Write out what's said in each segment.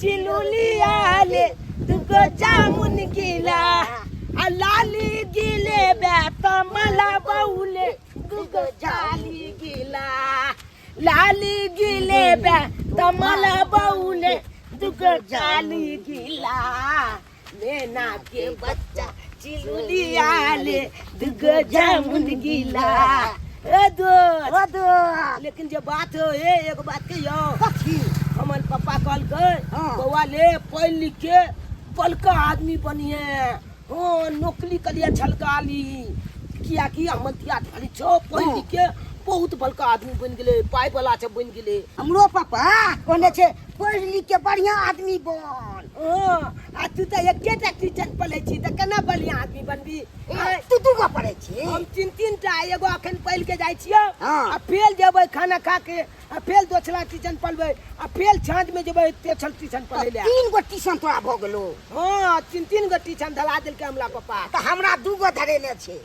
चिलुलिया ले दुगो जामुन गिला आ लाली गिले बे तमला बौले दुगो जाली गिला लाली गिले बे तमला बौले दुगो जाली गिला मैना के बच्चा चिलुलिया ले दुगो जामुन गिला। ए दोस्त ओ दोस्त लेकिन जे बात हो ए एगो बात कहियो कथी हमर पप्पा कहलकै हाँ। बौआ ले पढ़ लिख के बड़का आदमी बनिहे हाँ नौकरी के लिए छलका ली कियाकि हमर धिया खाली छौ पढ़ हाँ। लिख के बहुत बड़का आदमी बनि गेलै पाइ वाला छै बनि गेलै। हमरो पापा कहने छै पढ़ लिख के बढ़िया आदमी बन। हाँ आ तू तऽ एकेटा टीचर पढ़ै छी तऽ केना बढ़िया आदमी बनबी? आँय, तू दू गो पढ़ै छी? हम तीन तीन टा एगो अखन पढ़ि के जाइ छियौ हाँ। आ फेल जेबै खाना खा के आ फेल दोसरा ट्यूशन पढ़बै आ फेल साँझ में जेबै तेसर ट्यूशन पढ़ै लए। तीन गो ट्यूशन तोरा भऽ गेलो? हाँ तीन तीन गो ट्यूशन धरा देलकै हमरा पप्पा। तऽ हमरा दू गो धरेने छै।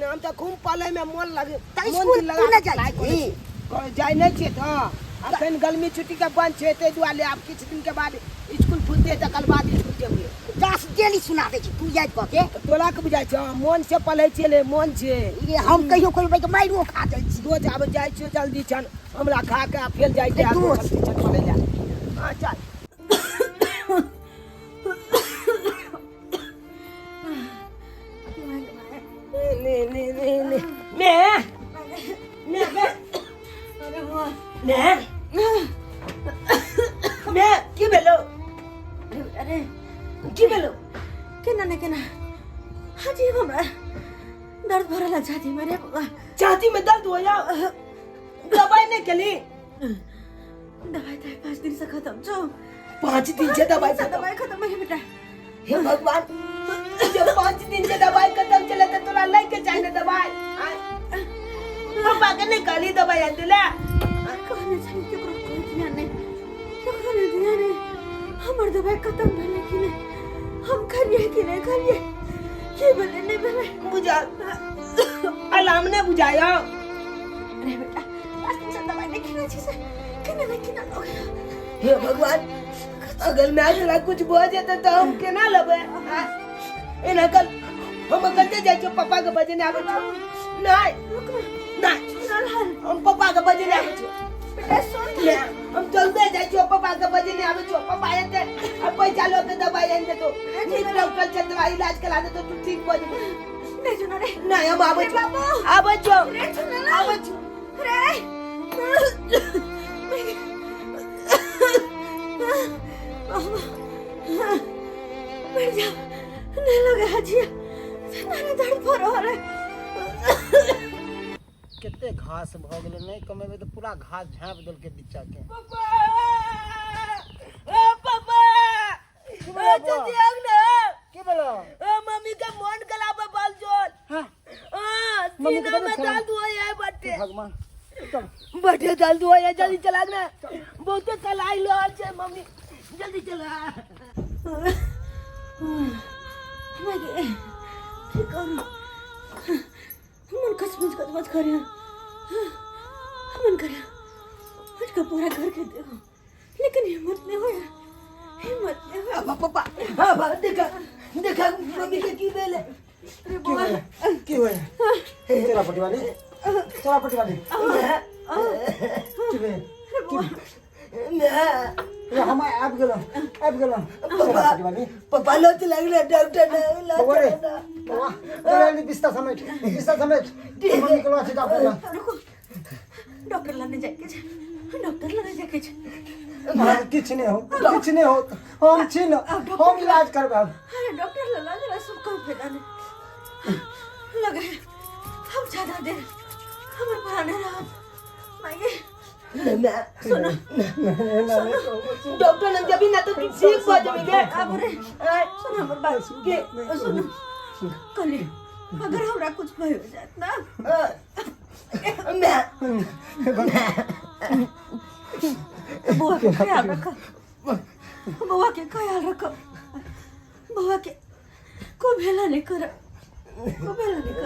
हम तऽ खूब पढ़ै में मन लगे तऽ मन स्कूल लगा तू नहि के जाइ पढ़ाइ करै छी? छी। जाइ नहि छियै तऽ अखन गर्मी छुट्टी के बंद छै ताहि दुआरे आब किछु दिन के बाद स्कूल खुलतै तकर बाद स्कूल जेबै। दस डेली सुना दै छी तू याद कऽ के। तोरा के बुझाइ छौ मन से पढ़ै छियै ने मन से। ये हम कहियो कहियो भाई के मारियो खा जाइ छी। रोज आब जाइ छियै जल्दी छन हमरा खा के आ फेर जाइ छियै ए, दोस्त। दोसर ट्यूशन पढ़ै लए। हाँ चल। ने ने ने ने ने ने ने अरे बुआ ने ने की भेलो? अरे अरे की भेलो? केना ने केना अजीब हमरा दर्द भरल है छाती में रे बुआ। छाती में दर्द हो जाओ दवाई नहीं केली? दवाई तो 5 दिन से खत्म छो। 5 दिन से दवाई खत्म? दवाई खत्म है बेटा। हे भगवान जब 5 दिन से दवाई खत्म चले तो तोरा लै के चाही ने दवाई। पापा के नहीं कहली दवाई आन दिला? कहने छली केकरो कोई ध्यान नहीं केकरो नहीं ध्यान नहीं हमर दवाई खत्म भेलै कि नहीं हम खलिए कि नहीं खलिए की भेलै नहीं भेलै बुझा अलाम ने बुझाया। अरे बेटा 5 दिन से दवाई नहीं खिला छी से केना नहीं खिला लोग। हे भगवान अगर मैं तोरा कुछ भऽ जेतै तऽ हम केना लेबै? एना कल हम कतऽ जाइ छियौ पप्पा के बजेने आबै छियौ। नहीं नहीं हम पप्पा के बजेने आबै छियौ। बेटा सुन ले, हम चलते जाइ छियौ पप्पा के बजेने आबै छियौ। पप्पा एतै आ पैसा लऽ के दवाई आनि देतौ नीक डॉक्टर छै तोरा इलाज करा देतौ तू ठीक भऽ जेबही। नहीं सुना रे। नहीं हम आबै छियौ बाबू। आबै छियौ रे सुना ना। आबै छियौ। रे मर जा नहीं लगे हजिया नाना दर्द हो रहा है। कते घास भऽ गेलै नहीं कमेबै तऽ पूरा घास झाँपि देलकै बिच्चा के। पप्पा ओ पप्पा की भेलौ ओ बौआ? जल्दी आउ ना। की भेलौ? ओ मम्मी के मन गला पे बाल जोल। हाँ। हाँ, मम्मी के सीना में तबियत खराब। दर्द हुआ है बट्टे। भगवान चल। बट्टे दर्द हुआ है जल्दी चला ना बहुते कल आई लो छै मम्मी जल्दी चला। मैं की करूं मन कचमच कचमच करे मन करे उसका पूरा करके देखो लेकिन हिम्मत नहीं होया हिम्मत नहीं होया। अब पापा हाँ बाबा देखा देखा मम्मी के की भेलै? अरे की बुआ भेलै? की भेलै? चला पटिवाली चला पटिवाली की भेल? मैं हम आबि गेलहुँ आबि गेलहुँ। चला पटिवाली। पप्पा लोच लगले डॉक्टर ने बौआ रे बौआ चला बिस्तर समेट बिस्तर समेट मम्मी के लऽ डॉक्टर लग। रुको डॉक्टर लाने जाके छे डॉक्टर लाने जाके छे। हाँ, किछु नहि हो किछु नहि हो हम छी न हम इलाज करबै। अरे डॉक्टर लला जरा सब कोई फायदा नहीं लगे हम ज्यादा देर हमर पराने रहा माये। सुनो डॉक्टर लग जबी ना तो तू ठीक भ जेबी गे। अब रे सुनो हमर बात के सुनो कली अगर हमरा कुछ भय हो जात ना मैं बुआ के ख्याल रखो बुआ के ख्याल रखो बुआ के को भेला नहीं कर को भेला नहीं कर।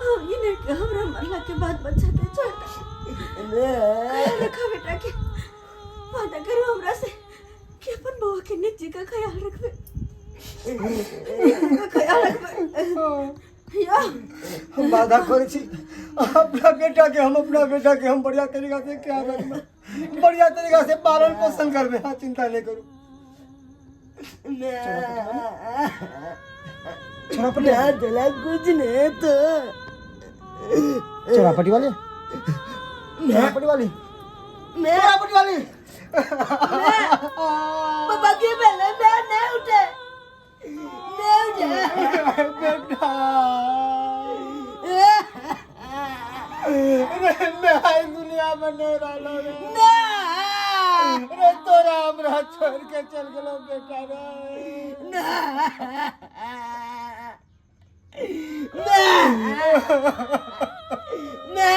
हम ये नहीं कि हमरा मरला के बाद बच्चा के छोड़ ख्याल रखो बेटा के वादा करो हमरा से के नीक जकाँ ख्याल रखबै, नीक जकाँ ख्याल रखबै यौ। हम वादा करै छी अपना बेटा के, हम अपना बेटा के हम बढ़िया तरीका से ख्याल रखबै, बढ़िया तरीका से पालन पोषण करबै। हाँ, चिंता नहीं करू। चोरापट्टी ना दिला कुछ नहीं तो। चोरापट्टी वाले, चोरापट्टी वाली, मैं चोरापट्टी वाली। पापा के पहले मैं नहीं उठे, नहीं उठे। बेटा रे, मैं आई दुनिया में नहीं रहलो रे। ना रे, तोरा हमरा छोड़ के चल गेलो बेटा रे। ना ना ना।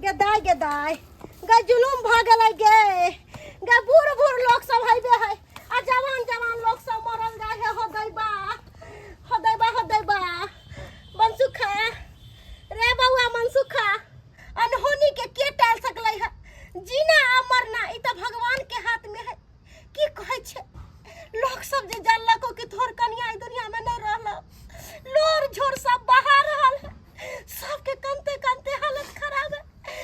गे दाय, गे दाय, गे जुलुम भऽ गेलै गे। गे बूढ़ बूढ़ लोक सब हैबे है आ जवान जवान लोक सब मरल जाइ है। हो दैबा, हो दैबा, हो दैबा। मनसुखा रे बौआ, मनसुखा, अनहोनी के के टाल सकलै है? जीना आ मरना ई तऽ भगवान के हाथ में है। की कहै छै लोक सब जे जानलको कि तोहर कनिया ई दुनिया में नहीं रहलो, लोर झोर सब बहा रहल है, सबके कनते कनते हालत खराब है।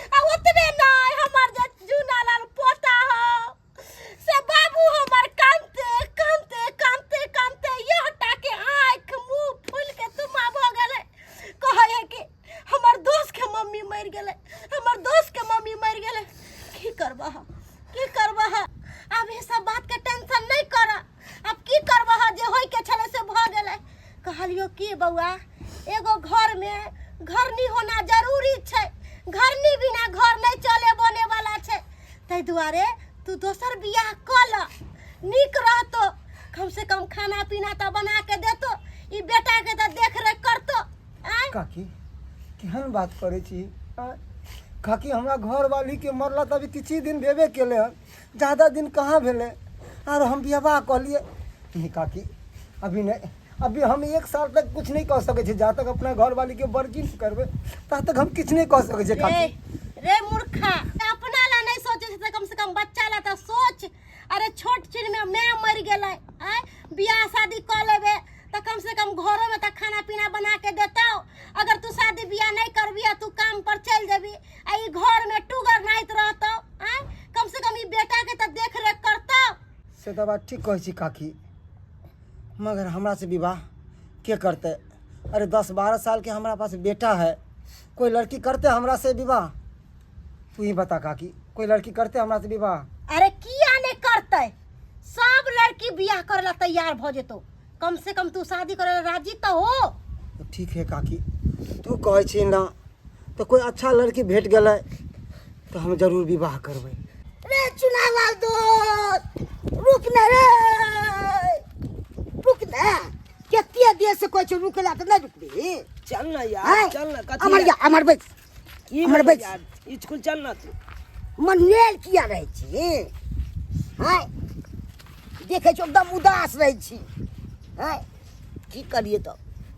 आ ओतबे नहीं, हमर जे जूना लाल पोता हो से बाबू हमर कानते कानते कानते कानते यह टाके आँख मुंह फूल के तुमा भऽ गेलै। कहै है कि हमर दोस्त के मम्मी मरि गेलै, हमर दोस्त के मम्मी मरि गेलै। की करबह, की करबह? आब ई सब बात के टेंशन नहीं कर। अब की करबह, जे होय के छलै से भऽ गेलै। कहलियो की बौआ, एगो घर में घरनी होना जरूरी छै, घरनी बिना घर नहीं चले बने वाला छै। ताहि दुआरे तू दोसर बियाह कऽ ल, नीक रहतो। कम से कम खाना पीना तऽ बना के देतो, ई बेटा के तऽ देख रेख करतो। आँय? काकी, केहन बात करै छी? आँय? काकी, हमरा घरवाली के मरला तऽ अभी किछु दिन भेबे केलै हन, ज्यादा दिन कहाँ भेलै, आर हम बियाह कहलियै। नहीं काकी, अभी नहीं, अभी हम एक साल तक कुछ नहीं कह सकै छी। जा तक अपना घरवाली के बड़की नहीं करबै ता तक हम किछु नहीं कह सकै छी रे काकी। रे मूर्खा, अपना ला नहीं सोचे छै तऽ कम से कम बच्चा ला तऽ सोच। अरे छोट छिन में माय मरि गेलै, आँय? बियाह शादी कऽ लेबे तऽ कम से कम घरो में तऽ खाना पीना बना के देतौ। अगर तू शादी बियाह नहीं करबी आ तू काम पर चलि जेबी आ ई घर में टुगर नाइत रहतौ, आँय? कम से कम ई बेटा के तऽ देख रेख करतौ। से तऽ बात ठीक कहै छी काकी, मगर हमरा से विवाह के करतै? अरे 10-12 साल के हमरा पास बेटा है, कोई लड़की करते हमरा से विवाह? तू ही बता काकी, कोई लड़की करते हमरा से विवाह? अरे किया नहीं करतै? सब लड़की बियाह करे ला तैयार भऽ जेतौ। कम से कम तू शादी करे ला राजी तऽ हो। तो ठीक है काकी, तू कहै छी ना तऽ कोई अच्छा लड़की भेट गेलै तऽ हम जरूर विवाह करबै। रे चुनालाल दोस्त, रुक ना रे, रुक ना। कते देर से कहै छै रुकै ला तऽ नहि रुकबी। चल ना यार। आँय? चल ना, कथी अमर है? या अमर बैस। की अमर भेलै बैस। यार, स्कूल चल ना तू। मनेल किया रहै छी? आँय, देखै छौ एकदम उदास रहै छी। आँय? की करिए तऽ?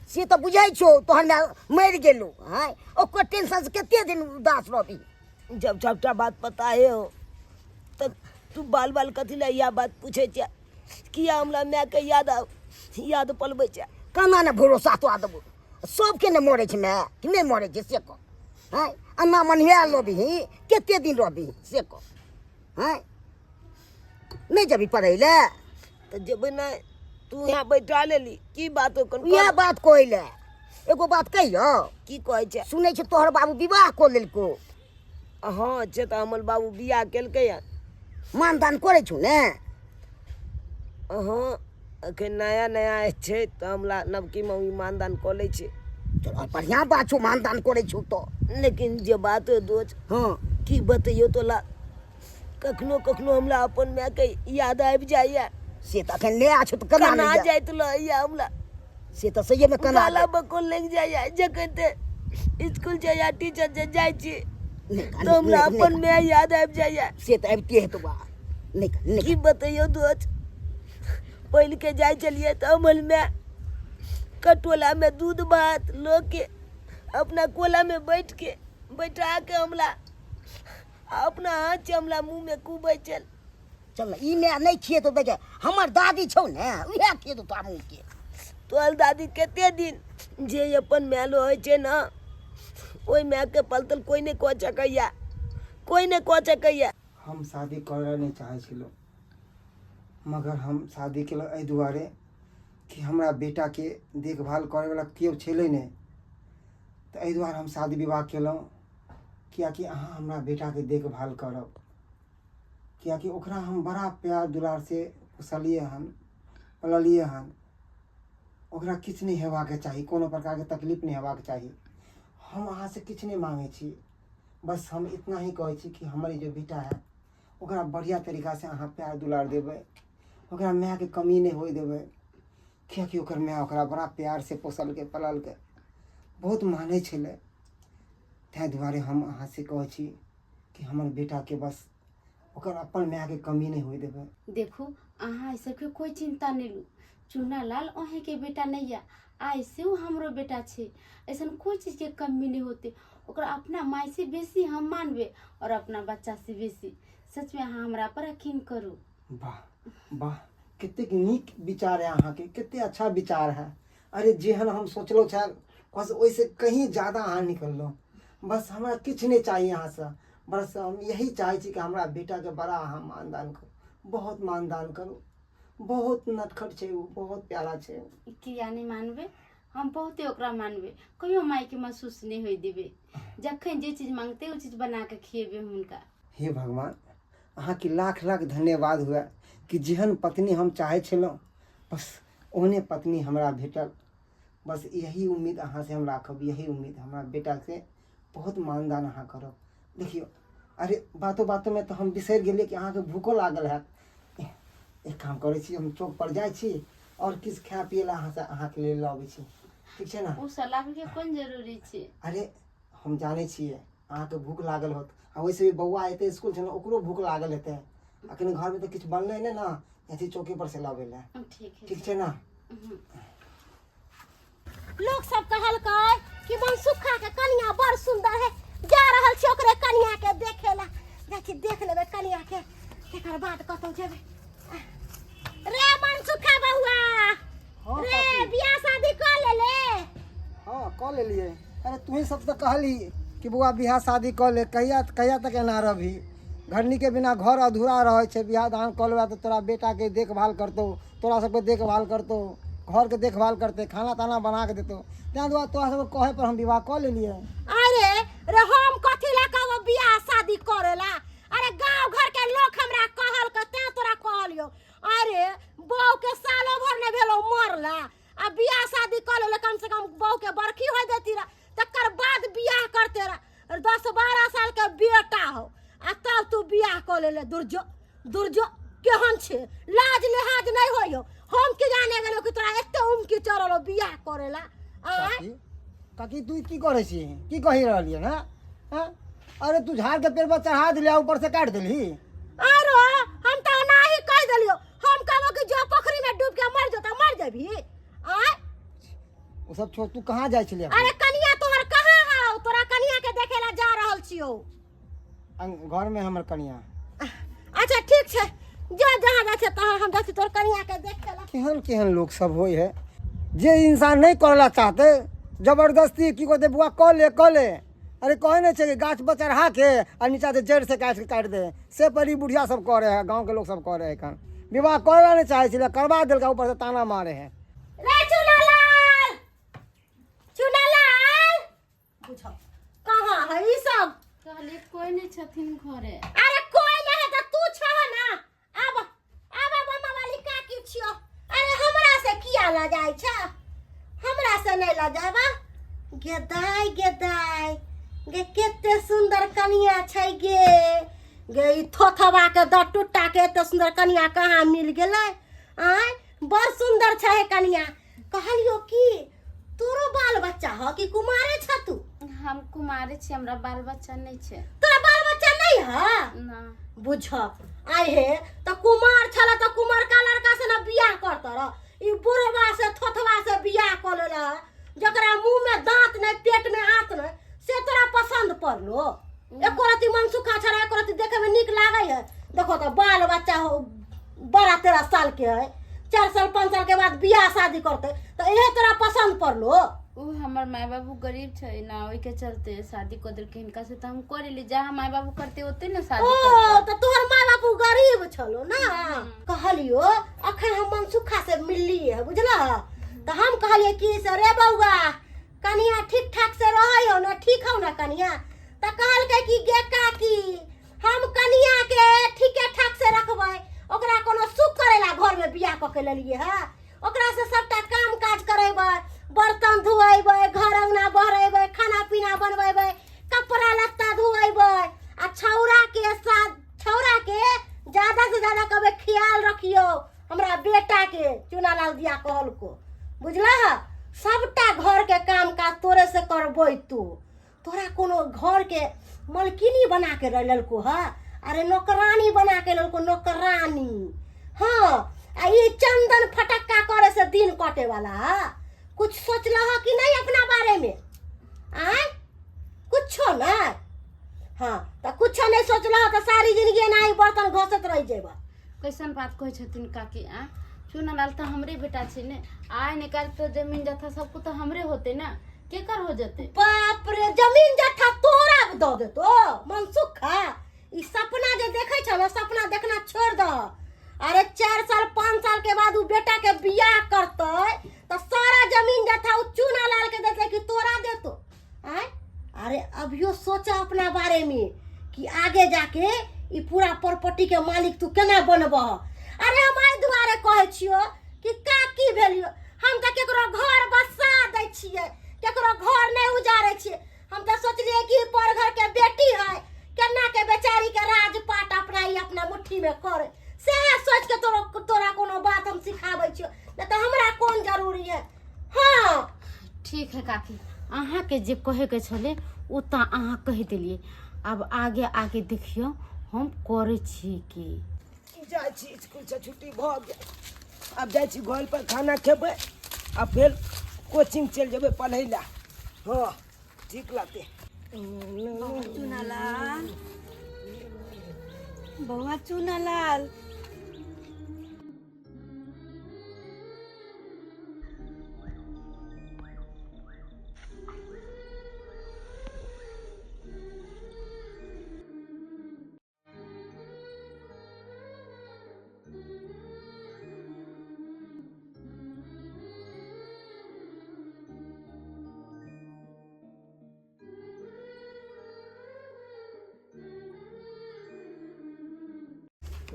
से तऽ बुझै छौ, तोहर माय मरि गेलौ। आँय, ओकर टेंशन से कते दिन उदास रहबी? जब सबटा बात पता है हो तऽ तू बाल बाल कथी लए इएह बात पूछै छै? किया हमरा मायके याद आब याद पलबै छै? केना ने भरोसा तोरा देबो? सबके ने मरै छै माय कि नहि मरै छै से कह। आँय, अन्ना मनिया रहबिही, कते दिन रहबिही से कह। आँय, नहि जेबही पढ़ै लए? तऽ जेबै नहि, तू यहाँ बैठा लेली, की बात हो कन? इएह बात कहै लए। एगो बात कहियौ? की कहै छै? सुनै छी तोहर बाबू विवाह कऽ लेलको। हँ, छै तऽ हमर बाबू बियाह केलकै हन। मानदान करै छौ ने? हँ, एखन नया नया छै तऽ हमरा नवकी मम्मी मानदान कऽ लै छै। चल, बढ़िआँ बात छौ, मानदान करै छौ तऽ। लेकिन जे बात हो दोस्त। हँ। की बतैयौ तोला, कखनो कखनो हमरा अपन मायके याद आबि जाइए। से तऽ एखन नया छौ तऽ केना कना नहि जाय? जाइत रहैए हमरा। से तऽ सहिएमे केना गाला बकोल लागि जाइए जखन ते स्कूल जाइए, टीचर जे जाइ छी नहि, तऽ हमरा नहि, अपन माय याद आबि जाइए। से तऽ आबिते हेतौ बा। नहि नहि। की बतैयौ दोस्त, पहिलके जाइ छलियै तऽ हमर माय कटोलामे दूध भात लऽ के अपना कोला में बैठ के बैठा के हमला आ अपना हाथ से हमला मुंह में कुबै छल। चल ई माय नहि खिएतौ, देख हमर दादी छौ ने, उएह खिएतौ तोरा मुँह के। तोहर दादी कते दिन जे अपन माय लो होइ छै ने, ओहि मायके पलतल कोइ नहि कऽ सकैया, कोइ नहि कऽ सकैया। हम शादी करऽ नहि चाहै छलहुँ, मगर हम शादी केलहुँ एहि दुआरे कि हमरा बेटाके देखभाल करैवला केओ छलै नहि, तऽ एहि दुआरे हम शादी विवाह केलहुँ, किएकि अहाँ हमरा बेटाके देखभाल करब, किएकि ओकरा हम बड़ा प्यार दुलारसँ पोसलियै हन, पाललियै हन। ओकरा किछु नहि हेबाके चाही, कोनो प्रकारके तकलीफ नहि हेबाके चाही। हम अहाँसँ किछु नहि माँगै छी, बस हम इतना ही कहै छी कि हमर ई जे बेटा है ओकरा बढ़िआँ तरीकासँ अहाँ प्यार दुलार देबै, ओकरा मायके कमी नहि होइ देबै, किएकि ओकर माय ओकरा बड़ा प्यारसँ पोसलकै पाललकै, बहुत मानै छलै। ताहि दुआरे हम अहाँसँ कहै छी कि हमर बेटाके बस ओकर अपन मायके कमी नहि होइ देबै। देखू अहाँ एहि सबके कोइ चिंता नहि लू, चूना लाल अहीँके बेटा नहि यऽ, आइ से ओ हमरो बेटा छै, ऐसन कोइ चीजके कमी नहि होतै। ओकरा अपना माय से बेसी हम मानबै और अपना बच्चा से बेसी। सचमे अहाँ हमरा पर यकीन करू। वाह वाह, कतेक नीक विचार है अहाँके, कतेक अच्छा विचार है। अरे जेहन हम सोचलहुँ छल बस ओहिसँ कहीं ज्यादा अहाँ निकललहुँ। बस हमरा किछु नहि चाही अहाँसँ, बस हम यही चाहै छी कि हमरा बेटाके बड़ा अहाँ मानदान करू, बहुत मानदान करू। बहुत नटखट छै ओ, बहुत प्यारा छै ओ। किया नहि मानबै, हम बहुते ओकरा मानबै, कहियो मायके महसूस नहि होइ देबै। जखन जे चीज मांगतै ओ चीज बना कऽ खिएबै हुनका। हे भगवान, अहाँके लाख लाख धन्यवाद हुए कि जेहन पत्नी हम चाहै छलहुँ बस ओहने पत्नी हमरा भेटल। बस यही उम्मीद अहाँसँ हम राखब, यही उम्मीद। हमरा बेटाके बहुत मानदान अहाँ करब। देखियौ, अरे बातो बातोमे तऽ हम बिसरि गेलियै कि अहाँके भूखो लागल हैत। एक काम करै छी, हम चौक पर जाइ छी और किछु खाय पियै लए अहाँसँ अहाँके लेल लऽ अबै छी, ठीक छै ने? ओ सब लाबैके कोन जरूरी छै? अरे हम जानै छियै अहाँके भूख लागल होत, आ ओहिसँ भी बौआ एतै इसकुल छै ने, ओकरो भूख लागल हेतै। अखन घरमे तऽ किछु बनलै नहि ने, जाइ छी चौके पर से लाबै लए। ठीक है। ठीक छै ने? लोक सब कहलकै कि मनसुखा के कनिया बड़ सुंदर है, जा रहल छी ओकरे कनिया के देखे ला। जाइ छी देख लेबै कनिया के, तकर बाद कतौ जेबै। रे मनसुखा बउआ, हाँ, रे काकी। बियाह शादी कऽ लेले? हाँ कऽ लेलियै। अरे तूही सब तऽ कहली कि बौआ बियाह शादी कऽ ले, कहिया कहिया तक एना रहबही, घरनी के बिना घर अधूरा रहै छै। बियाह दान कऽ लेबे तऽ तोरा बेटाके देखभाल करतौ, तोरा सबके देखभाल करतौ, घरके देखभाल करतै, खाना ताना बना के देतौ। ताहि दुआरे तोरा सबके कहै पर हम विवाह कऽ लेलियै। अरे रे हम कथी ला कहबो बियाह शादी करे ला? अरे गांव घर के लोग हमरा कहल के तें तोरा कहलियो। अरे बहू के सालो भर नहीं भेलो मरला, आ बियाह शादी कऽ लेले, कम से कम बहू के बरखी हो देती रह, तकर बाद बियाह करते रह। 10-12 साल के बेटा हो आ तब तू बियाह कऽ लेले। दुर्जो दुर्जो केहन छै, लाज लिहाज नहीं होइयो। हम की जाने गेलो कि तोरा एते उमकी चढ़ल हो बियाह करेला। आँय? काकी, काकी तू की करै छी, की कहि रहलियै हँ? हँ? अरे तू झाड़ के पेड़ पर चढ़ा देली आ ऊपर से काटि देलही। आरो हम तऽ ओनाही कहि देलियो, हम कहबो कि जो पोखरी में डूब के मर जो तऽ मर जेबही। आँय? ओ सब छोड़, तू कहाँ जाइ छली? अरे कनिया तोहर कहाँ हौ? तोरा कनिया के देखे ला जा रहल छियो। घर में हमर कनिया। अच्छा ठीक छै, जो जहाँ जाइ छै तहाँ हम जाइ छी तोहर कनिया के देखे ला। केहन केहन लोग सब होइ है जे इंसान नहीं करे ला चाहते, जबरदस्ती की कहते बुआ कऽ ले कऽ ले। अरे कहे नहीं छै कि गाछ पर चढ़ा के आ नीचा से जड़ से काटि के काटि दे, से पर ई बुढ़िया सब करे है, गाँव के लोग सब करे है। एखन विवाह करे ला नहीं चाहे छलै, करवा देलका, ऊपर से ताना मारे है। रे चुनालाल, चुनालाल, बुझो कहाँ है ई सब? कहलिए कोई नहीं छथिन घरे। अरे कोई नहीं है तो तू छह ना। अब अब अब मामा वाली काकी छियो। अरे हमरा से किया ल जाय छ? हमरा से नहीं ल जाबा। गेदाय गेदाय गे, केते सुंदर कनिया छै गे। गे ई थोथवा के द टुट्टा के एते सुंदर कनिया कहाँ मिल गेलै? आँय बड़ सुंदर छै हे कनिया। कहलियो कि तोरो बाल बच्चा ह कि कुमारे छ तू? हम कुमारे छी, हमरा बाल बच्चा नहीं छै। तोरा बाल बच्चा नहीं ह? ना। बुझ आइ हे त कुमार छल त कुमार का लड़का से न बियाह करत रह, ई बुढ़वा से थोथवा से बियाह क लेला जकरा मुंह में दांत नहीं पेट में आंत बच्चा हो 12-13 साल के है, 4 साल 5 साल के बाद बियाह शादी करते, तऽ इहे तोरा पसंद पड़लो? ओ हमर माय बाबू गरीब छै ना, ओहि के चलते शादी कऽ देलकै हिनका से, तऽ हम कऽ लेली। जहाँ माय बाबू करते ओते ने शादी ओ करबै। तऽ तोहर माय बाबू गरीब छलो ना? कहलियो अखन हम मनसुखा से मिललिए, बुझलह? तऽ हम कहलिए कि से रे बौआ, कनिया ठीक ठाक से रहै हो ना, ठीक हौ ना कनिया? तऽ कहलकै कि गे काकी, हम कनिया के ठीके ठाक से रखबै, ओकरा कोनो सुख करेला घर में बियाह कऽ के लेलिए है? ओकरा से सबटा काम काज करेबै, बर्तन धोएबै, घर अंगना बहरेबै, खाना पीना बनबेबै, कपड़ा लत्ता धोएबै, आ छौड़ा के साथ छौड़ा के ज्यादा से ज्यादा कहबै ख्याल रखियो हमरा बेटा के, चुनालाल दिया कहलको, बुझलह? सबटा घर के काम काज तोरे से करबै। तू तोरा कोनो घर के मलकिनी बना के लेलको ह? अरे नौकरानी बना के लेलको, नौकरानी। हाँ, आ ई चंदन फटक्का करे से दिन कटे वाला है? कुछ सोचलह कि नहीं अपना बारे में? आय, कुछो ना? हाँ, तऽ कुछो नहीं सोचलह तऽ सारी जिंदगी एनाही बर्तन घसैत रहि जेबह। कैसन बात कहै छथिन काकी? आ चुनालाल तऽ हमरे बेटा छै ने। आइ निकाल तो जमीन जथा सब कुछ तऽ हमरे होते ने, केकर हो जेते? बाप रे, जमीन जथा तोरा दऽ देतो मनसुखा? ई सपना जे देखै छ ने, सपना देखना छोड़ दह। अरे 4 साल 5 साल के बाद उ बेटा के बियाह करतै तऽ सारा जमीन जथा उ चूना लाल के देतै कि तोरा देतो? आय, अरे अभियो सोचा अपना बारे में कि आगे जाके ई पूरा प्रॉपर्टी के मालिक तू केना बनबह। अरे हम एहि दुआरे कहै छियो कि काकी भेलियो, हम तऽ केकरो घर बसा दै छियै, केकरो घर नहि उजारै छियै। हम तऽ सोचलियै कि पर घर के बेटी है, केना के बेचारी के राजपाट अपना ई अपना मुट्ठी में करे, सएह सोच के तोरा तोरा कोनो बात हम सिखाबै छियो, नहि तऽ हमरा कोन जरूरी है। हाँ। ठीक है काकी, अहाँके जे कहैके छलै ओ तऽ अहाँ कहि देलियै। आब आगे आगे देखियौ हम करै छी की। जाइ छी, स्कूलसँ छुट्टी भऽ गेल, आब जाइ छी घर पर, खाना खेबै आ फेर कोचिंग चलि जेबै पढ़ै लए। हँ, ठीक लगतै। चुनालाल, बौआ चुनालाल।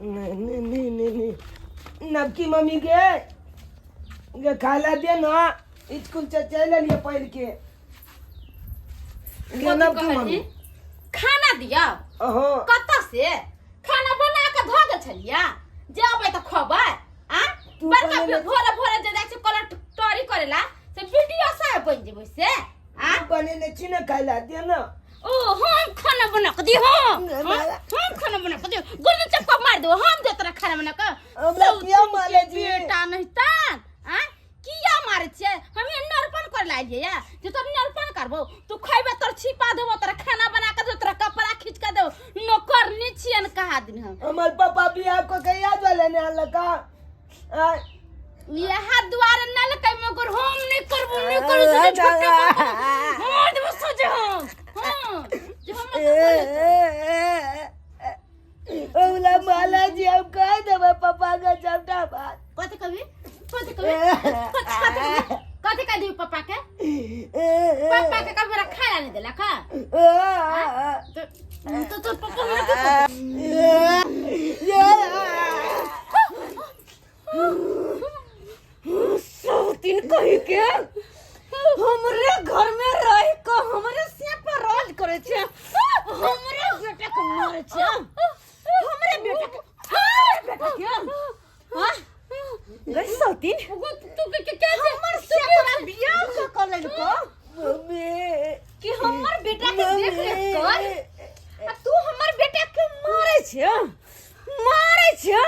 नहीं नहीं नहीं नहीं नहीं, नबकी मम्मी के गे खाला दे ना, स्कूल से चल लिए पढ़ के गे। नबकी मम्मी, खाना दिया? अहो। कतऽ से खाना बना के धऽ गेल छलियै जे अबै तऽ खबै आ? तू बड़का बनेने- भोरे भोरे जे जाइ छै कलर टरी करेला से वीडियो साहेब बनि जेबै से आ? तू बनेने छी ने, खाला दे ना। ओ हम खाना बना के दी? हम नहीं, हम मारा। हम खाना बना के दी? गुर्दन चक्का मार देबो हम, दे तोरा खाना बना के? हमरा सौ किया तुम के मारै छी? बेटा नहीं तान आ किया मारै छियै? हम ये नरपन करे ला आइलियै या जे तोर नरपन करबो, तू खैबे तोर छिपा देबो, तोरा खाना बना के देबो, तोरा कपड़ा खींच के देबो। नौकरनी छियन कहा दिन हम। हमर पापा बियाह कऽ के याद वाले ने आनलक आ? यह दुआरे न लकै, मगर हम नहीं करबो, नहीं करबो से झूठे मार देबो सोचे हम। हां, जे हम ओला माला जी, हम कह देबै पापा के सबटा बात। कथि कभी, कथि कभी, कथि कथि कथि कह दी पापा के? पापा के कभी मेरा खाना नहीं देला का? तो पापा हमरा के सौतीन कही के, हमरे घर में रह के हमरे से पर राज करे छे, हमरे बेटा के मारे छे, हमरे बेटा के, हमरे बेटा के। हां गई सौतीन, तू के के क्या? हमर से तोरा बियाह क क लेलको मम्मी, कि हमर बेटा के देख रेख कर, आ तू हमर बेटा के मारे छे, मारे छे।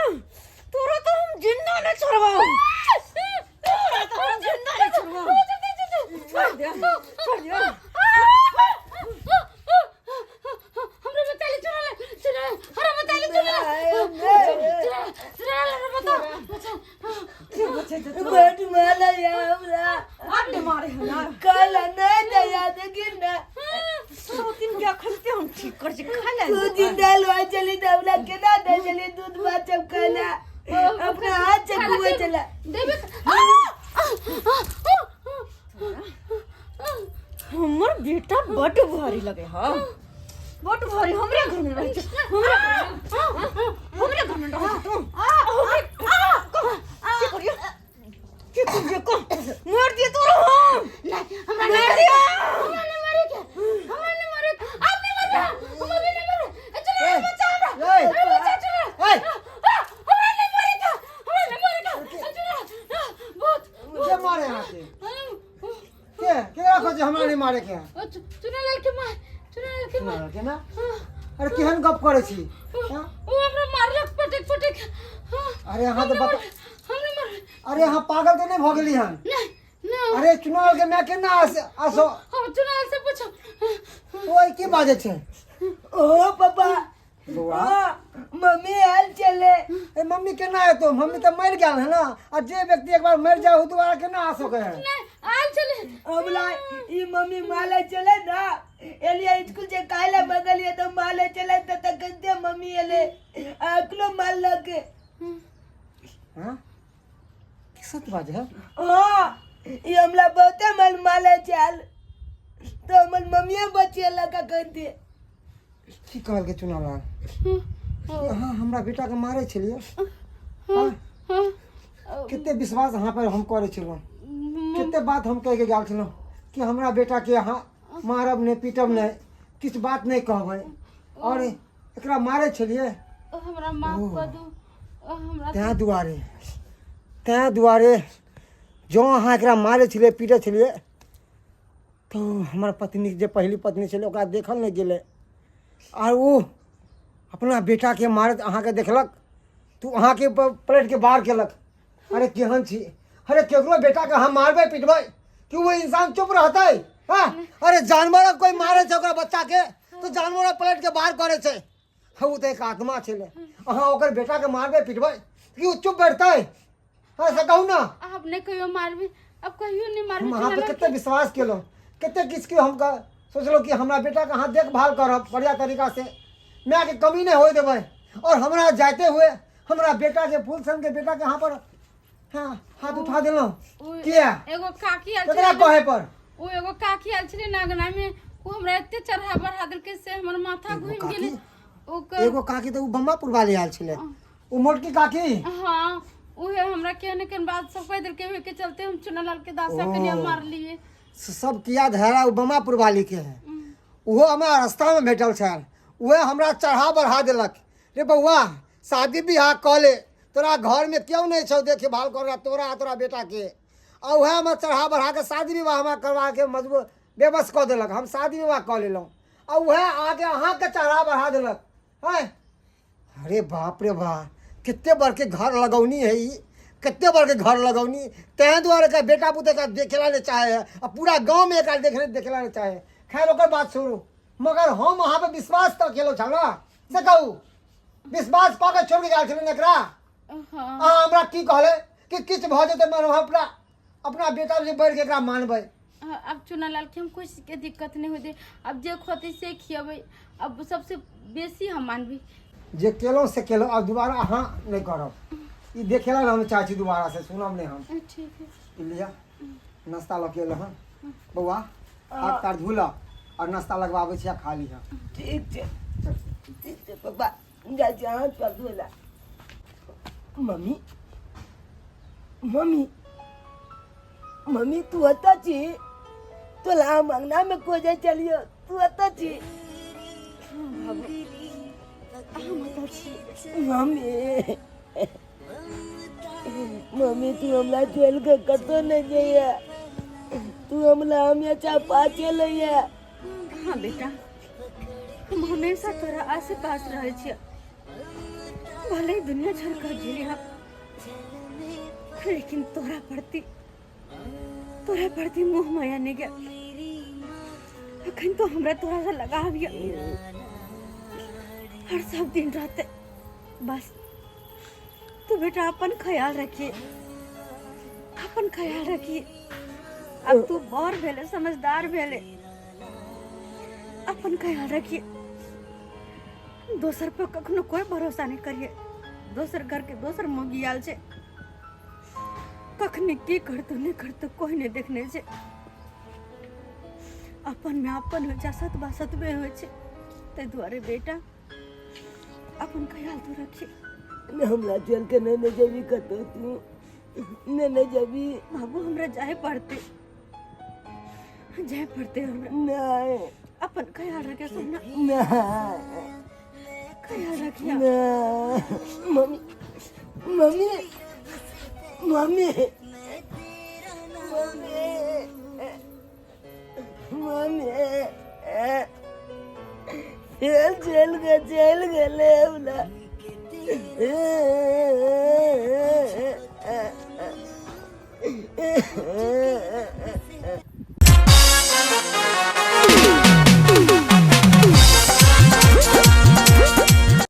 तोरा तो हम जिंदा नहीं छोड़बो, तोरा तो हम जिंदा नहीं छोड़बो। छोड़ दे, छोड़ दे। हमरा बताले, चुरा चुरा, हमरा बताले, चुरा चुरा। बड माला या हमरा आब ने मारे है ना काला नहीं दया देखी ना सौतीन के अखन ते हम ठीक कर छी खा ले तू जिंदा लुआ चली तो हमरा केना दे चली दूध भात सब खाना अपना हाथ से कुआ चला देबे हमर बेटा बड भारी लगे हाँ बड भारी हमरे घर में रहै छै हमरे हमरे घर में रहै छै तू हमरे की करियो की करियो को मार दिए तोरा हम नहीं हमरा मार दिया हमरा नहीं मारे के हमरा नहीं मारे के आप नहीं मारे हम अभी नहीं मारे ए, चलो रे बच्चा हमरा ए, अरे बच्चा चलो ए, हमरा नहीं मारे के हमरा नहीं मारे के ए, चलो बहुत के मारे अहाँ के के केकरा कहै छै हमरा नहीं मारे के है चुनालाल के मार चुनालाल के मार के ना अरे केहन गप करै छी हाँ? ओ हमरा मारलक पटक पटक हाँ, अरे अहाँ तऽ बता हम नहीं मार अरे अहाँ पागल तऽ नहि भऽ गेली हन नहीं नहीं अरे चुनाव के माय केना आसो हम चुनालाल से पूछो ओए की बाजै छै ओ पापा बौआ हाँ, मम्मी आयल चले ए मम्मी केना एतो मम्मी तऽ मरि गेल है ना आ जे व्यक्ति एक बार मरि जाए ओ दोबारा केना आ सकै है नहीं आयल चले हमला ई मम्मी माले चले ना एलिया स्कूल से काहे मगलिए तो माले चले त तकते मम्मी एले अकलो माल लगे हाँ की सच बात है हाँ ई हमला बहुते माल माले चल तो हमर मम्मीए बचे लगा कहते की कहलकै चुनालाल अहाँ हमरा बेटाके मारै छलियै हाँ? कते विश्वास अहाँ पर हम करै छलहुँ कते बात हम कहिके गेल छलहुँ कि हमरा बेटाके अहाँ मारब नहि पीटब नहि किछु बात नहि कहबै आओर एकरा मारै छलियै हमरा माफ कऽ दू हमरा तैँ दुआरे जँ अहाँ एकरा मारै छलियै पीटै छलियै तऽ हमर पत्नी जे पहिली पत्नी छलै ओकरा देखल नहि गेलै आर ओ अपना बेटाके मारैत अहाँके देखलक तऽ ओ अहाँके पलटिके बाहर केलक। अरे केहन छी, अरे केकरो बेटाके अहाँ मारबै पीटबै कि ओ इंसान चुप रहतै? हँ, अरे जानवर कोइ मारै छै ओकरा बच्चाके तऽ जानवर पलटिके बाहर करै छै। हँ, ओ तऽ एक आत्मा छलै। अहाँ ओकर बेटाके मारबै पीटबै कि ओ चुप बैठतै? हँ, से कहू ने। आब नहि कहियो मारबी, अब कहियो नहि मारबी। हम अहाँ पे कते विश्वास केलहुँ, कते किछु के हम सोचलहुँ कि हमरा बेटाके अहाँ देखभाल करब बढ़िआँ तरीकासँ, मायके कमी नहि होइ देबै, आओर हमरा जाइते हुए हमरा बेटाके फूल सनके बेटाके अहाँ पर हाँ हाथ उठा देलहुँ। किया? एगो काकी आयल केकरा छलै। कहे पर? ओ एगो काकी आयल छलै ने अंगना में, ओ हमरा एते चढ़ा बढ़ा देलकै से हमर माथा एगो घुमि काकी? गेलै ओकर। एगो काकी तऽ ओ बम्बापुर वाली आयल छलै, ओ मोटकी काकी? हाँ, उहे हमरा केहन केहन बात सब कहि देलकै, ओहे के चलते हम चुनालाल के दासा के लिए मारलिए। सब किया धरा ओ बम्बापुर वाली के है। ओहो हमरा रास्तामे भेटल छल, उहे हमरा चढ़ा बढ़ा देलक। रे बौआ, शादी बियाह कऽ ले, तोरा घरमे केओ नहि छौ देखभाल कर तोरा आ तोरा बेटाके। आ उएह हमरा चढ़ा बढ़ा कऽ शादी विवाह हमरा करबाके मजबूर बेबस कऽ देलक। हम शादी विवाह कऽ लेलहुँ आ उएह आके अहाँके चढ़ा बढ़ा देलक हँ। अरे बाप रे बा, कते बड़के घर लगौनी है ई, कते बड़के घर लगौनी। तैं दुआरे एकरा बेटा पुतोह एकरा देखेला नहि चाहे है आ पूरा गाँवमे एकरा देखेला नहि चाहे है। खैर, ओकर बात छोड़ू, मगर हम अहाँ पर विश्वास तऽ केलहुँ छल से कहू, विश्वास कऽ के छोड़ि के गेल छलियै ने एकरा? हाँ। अहाँ हमरा की कहले कि किछु भऽ जेतै मगर हम अपना अपना बेटा से बढ़ि के एकरा मानबै। हाँ, अब चुनालाल के हम कोई चीज के दिक्कत नहीं होते, अब जे खोते से खियबै, अब सबसे बेसी हम मानबै। जे केलहुँ से केलहुँ, आब दोबारा अहाँ नहि करब। ई देखेला ने हम चाहै छी, दोबारा से सुनब नहि हम। ठीक है। ई लिअ, नाश्ता लऽ के एलहुँ हँ। बौआ, हाथ पैर धो लऽ आओर नाश्ता लगबाबै छी आ खा लिहऽ। ठीक छै, ठीक छै पप्पा, जाइ छी हाथ पैर धोइ लए। मम्मी, मम्मी, मम्मी, तू एतऽ छी? तोला हम अंगना में खोजे चलियो, तू एतऽ छी? हम एतऽ छी। मम्मी, मम्मी, तू हमरा छोड़ि के कतौ नहि जइया। तू हमरा हमेशा पाछे लैया। हाँ बेटा, हम हमेशा तोरा आसे पास रहै छियै। भले ही दुनिया छोड़ कर गेली हम, लेकिन तोरा प्रति मोह माया नहीं गया। अखन तो हमरा तोरा से लगाव यऽ हर सब दिन रहते। बस तू बेटा अपन ख्याल रखिए, अपन ख्याल रखिए। अब तू बड़ भेले, समझदार भेले, अपन ख्याल रखिए। दोसर पर कखनो कोई भरोसा नहीं करिए। दोसर घर के दोसर मौगी आयल छै, कखनी की करतो नहीं करतो कोई नहीं देखने छै। अपन में अपन होइ छै, सतबा सतबे होइ छै। ताहि दुआरे बेटा अपन ख्याल तू रखी। हमरा चल के नहीं ने जेबी कतौ, तू नहीं ने जेबी। बाबू हमरा जाए पड़ते, जाए पड़ते हमरा। नहीं। अपन ख्याल रखे सुनना। नहीं। ख्याल रखिए। नहीं। Mummy, mummy, mummy, mummy, mummy, चल चल गे, चल गेले हमरा।